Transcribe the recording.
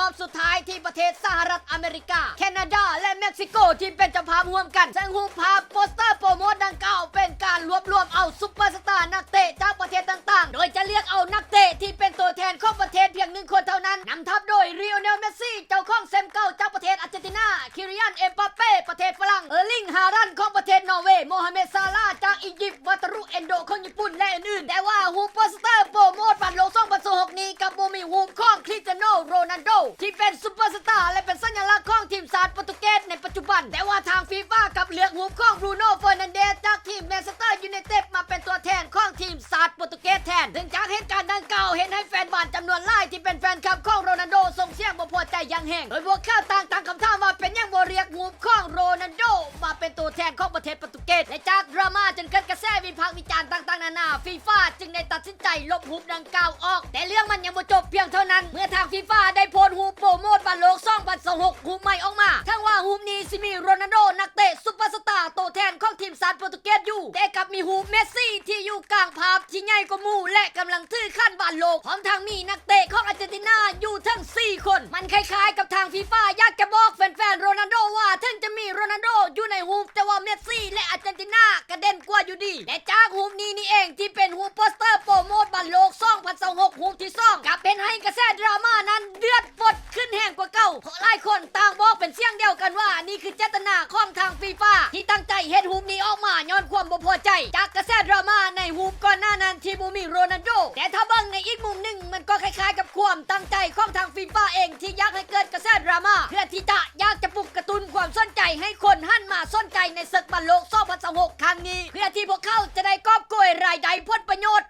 ຮອບສຸດທ້າຍທີ່ປະເທດສະຫະລັດອາເມລິກາ, ແຄນາດາ ແລະ ເມັກຊິໂກທີ່ເປັນເຈົ້າພາບຮ່ວມກັນ, ເຊິ່ງຮູບພາບໂປສເຕີໂປຣໂມດດັ່ງກ່າວເປັນການລວບລວມເອົາຊຸບເປີສະຕານັກເຕະຈາກປະເທດຕ່າງໆ, ໂດຍຈະເລືອກເອົານັກເຕະທີ່ເປັນຕົວແທນຂອງປະເທດພຽງໜຶ່ງຄົນເທົ່ານັ້ນ, ນຳທັບໂດຍ Lionel Messi ເຈົ້າຂອງແຊ້ມເກົ່າຈາກປະເທດອາເຈັນຕິນາ, Kylian Mbappe ປະເທດຝຣັ່ງ, Erling Haaland ຂອງປະເທດນໍເວ, Mohamed Salah ຈາກອີຢິບ, Wataru Endo ຂອງຍີ່ປຸ່ນ ແລະ ອື່ນໆ. ແຕ່ວ່າຮູບໂປສເຕີໂປຣໂມດບານໂລກສອງພັນຊາວຫົກນີ້ ກັບບໍ່ມີຮູບຂອງ Cristiano Ronaldo ທີ່ເປັນຊຸບເປີສະຕາ ແລະ ເປັນສັນຍະລັກຂອງທີມຊາດໂປຣຕຸເກດໃນປັດຈຸບັນ, ແຕ່ວ່າທາງ FIFA ກັບເລືອກຮູບຂອງ Bruno Fernandes ຈາກທີມ Manchester United ມາເປັນຕົວແທນຂອງທີມຊາດໂປຣຕຸເກດແທນ. ເນື່ອງຈາກເຫດການດັ່ງກ່າວ ເຮັດໃຫ້ແຟນບານຈຳນວນຫຼາຍທີ່ເປັນແຟນຄລັບຂອງ Ronaldo ສົ່ງສຽງບໍ່ພໍໃຈຢ່າງແຮງ, ໂດຍພວກເຂົາຕັ້ງຄຳຖາມວ່າເປັນຫຍັງບໍ່ເລືອກຮູບຂອງ Ronaldo ມາເປັນຕົວແທນຂອງປະເທດໂປຣຕຸເກດ ແລະ ຈາກດຣາມາຈົນເກີດກະແສວິພາກວິຈານຕ່າງໆນານາ, FIFA ຈຶ່ງໄດ້ຕັດສິນໃຈລົບຮູບດັ່ງກ່າວອອກ. ແຕ່ເລື່ອງມັນຍັງບໍ່ຈົບພຽງເທົ່ານັ້ນ, ເມື່ອທາງ FIFA ໄດ້ໂພສຮູບໂປຣໂມດບານໂລກສອງພັນຊາວຫົກຮູບໃໝ່ອອກມາ, ເຖິງວ່າຮູບນີ້ຊິມີໂຣນັນໂດ ນັກເຕະຊຸບເປີສະຕາໂຕແທນຂອງທີມຊາດໂປຣຕຸເກດຢູ່, ແຕ່ກັບມີຮູບເມດຊີທີ່ຢູ່ກາງພາບທີ່ໃຫຍ່ກວ່າໝູ່ ແລະ ກຳລັງຖືຂັນບານໂລກ, ພ້ອມທັງມີນັກເຕະຂອງອາເຈັນຕິນາຢູ່ເຖິງສີ່ຄົນ. ມັນຄ້າຍໆກັບທາງ FIFA ຢາກຈະບອກແຟນໆໂຣນັນໂດວ່າ ເຖິງຈະມີໂຣນັນໂດຢູ່ໃນຮູບ, ແຕ່ວ່າເມດຊີ ແລະ ອາເຈັນຕິນາກະເດັ່ນກວ່າຢູ່ດີ. ແລະ ຈາກຮູບນີ້ນີ້ເອງ ທີ່ເປັນຮູບໂປສເຕີໂປຣໂມດບານໂລກສອງພັນຊາວຫົກຮູບທີສອງ ກັບເຮັດໃຫ້ກະແສດຣາມານັ້ນເດືອດປົດຂຶ້ນແຮງກວ່າເກົ່າ, ເພາະຫຼາຍຄົນຕ່າງບອກເປັນສຽງດຽວກັນວ່າ ນີ້ຄືເຈດຕະນາຂອງທາງ FIFA ທີ່ຕັ້ງໃຈເຮັດຮູບນີ້ອອກມາຍ້ອນຄວາມບໍ່ພໍໃຈຈາກກະແສດຣາມາໃນຮູບກ່ອນໜ້ານັ້ນທີ່ບໍ່ມີໂຣນັນໂດ. ແຕ່ຖ້າເບິ່ງໃນອີກມຸມໜຶ່ງ, ມັນກໍຄ້າຍໆກັບຄວາມຕັ້ງໃຈຂອງທາງ FIFA ເອງ ທີ່ຢາກໃຫ້ເກີດກະແສດຣາມາ ເພື່ອທີ່ຈະຢາກຈະປຸກກະຕຸ້ນຄວາມສົນໃຈໃຫ້ຄົນຫັນມາສົນໃຈໃນເສິກບານໂລກສອງພັນຊາວຫົກຄັ້ງນີ້, ເພື່ອທີ່ພວກເຂົາຈະໄດ້ກອບໂກຍລາຍໄດ້ຜົນປະໂຫຍດ